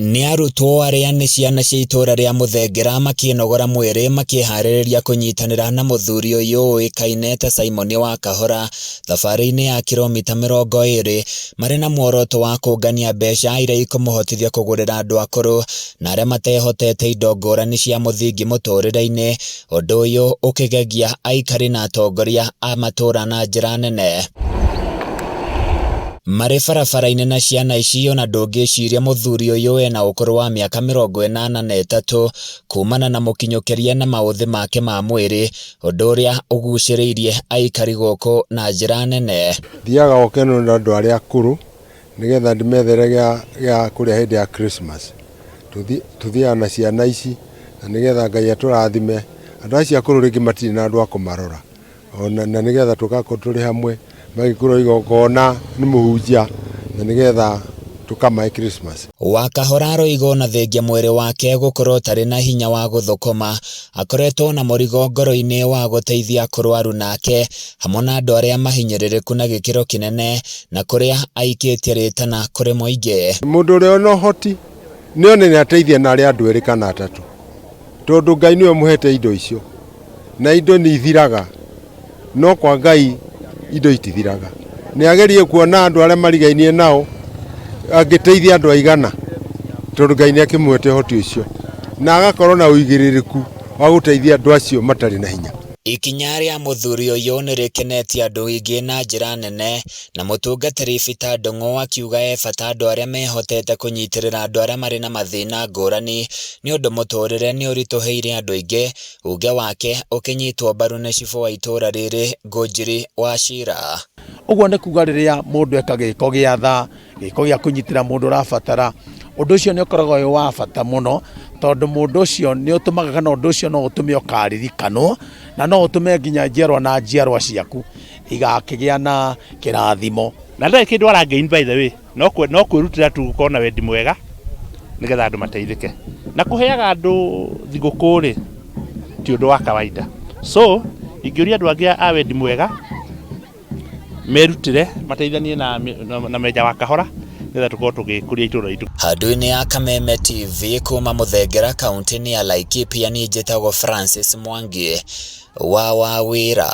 Nĩ arutwo arĩa nĩ ciana cia itũra rĩa Mũthengera makĩnogora mwĩrĩ makĩharĩrĩria kũnyitanĩra na mũthuri ũyũ ũĩkaine ta Simon wa Kahora thabarĩ-inĩ ya kiromita 20 marĩ na muoroto wa kũngania mbeca iria ikũmũhotithia kũgũrĩra andũ akũrũ na arĩa matehotete indo ngũrani cia mũthingi mũtũrĩre-inĩ, ũndũ ũyũ ũkĩgegia aikari na atongoria a matũra na njĩra nene. Marĩ barabara-inĩ na ciana ici ona ndũngĩciria mũthuri ũyũ ena ũkũrũ wa mĩaka 83 kumana na mũkinyũkĩrie na maũthĩ make ma mwĩrĩ, ũndũ ũrĩa ũgucĩrĩirie aikari gũkũ na njĩra nene. Thiaga gũkenwo na andũ arĩa akũrũ nĩgetha ndĩmethere gĩa kũrĩa hĩndĩ ya Christmas. Tũthiaga na ciana ici na nĩgetha Ngai atũrathime. Andũ acio akũrũ rĩngĩ matirĩ na andũ a kũmarora. Ona na nĩgetha tũgakorwo tũrĩ hamwe magĩkĩrwo igongona nĩ mũhunjia na nĩgetha tũkamahe Christmas. Wakahora aroiga ona thengia mwĩrĩ wake gũkorwo ũtarĩ na hinya wa gũthũkũma, akoretwo na mũrigo ngoro-inĩ wa gũteithia akũrũ nake hamwe na andũ arĩa mahinyĩrĩrĩku na gĩkĩro kĩnene na kũrĩa aikĩtie rĩtana kũrĩ mũingĩ. Mũndũ ũrĩa wĩna ũhoti nĩ one nĩ ateithia na arĩa andũ erĩ kana atatũ, tondũ Ngai nĩwe ũmũhete indo icio. Na indo nĩ ithiraga, no kwa Ngai indo itithiraga. Nĩ agerie kuona andũ arĩa marigainie nao angĩteithia andũ aigana, tondũ Ngai nĩ akĩmũhete ũhoti ũcio, na agakorwo na ũigĩrĩrĩku wa gũteithia andũ acio matarĩ na hinya. Ikinya rĩa mũthuri ũyũ nĩ rĩkenetie andũ aingĩ na njĩra nene, na mũtungatĩri Peter Ndung'u akiuga he bata andũ arĩa mehotete kũnyitĩrĩra andũ arĩa marĩ na mathĩna ngũrani nĩ ũndũ mũtũrĩre nĩ ũritũhĩire andũ aingĩ. Uge wake ũkĩnyitwo mbaru nĩ cibũ wa itũra rĩrĩ Ngũnjiri wa Cira. Ũguo nĩ kuga rĩrĩa mũndũ eka gĩko gĩa tha, gĩko gĩa kũnyitĩra mũndũ ũrabatara, ũndũ ũcio nĩ ũkoragwo wĩ wa bata mũno, tondũ mũndũ ũcio nĩ ũtũmaga kana ũndũ ũcio no ũtũme ũkaririkanwo, na no ũtũme nginya njiarwa na njiarwa ciaku igakĩgĩa na kĩrathimo. Na ndarĩ kĩndũ ara gain by the way. No no kwĩrutĩra tu gũkorwo na wendi mwega nĩgetha andũ mateithĩke. Na kũheaga andũ thigũkũ rĩ, ti ũndũ wa kawaida. So, ingĩũria andũ angĩ a wendi mwega merutĩre mateithanie na, na Meja wa Kahora nĩgetha tũkorwo tũgĩkũria itũũra ritũ. Handũ-inĩ ya Kameme TV kuma Mũthengera kaunti-inĩ ya Laikipia niĩ njĩtagwo Francis Mwangi wa Wawĩra.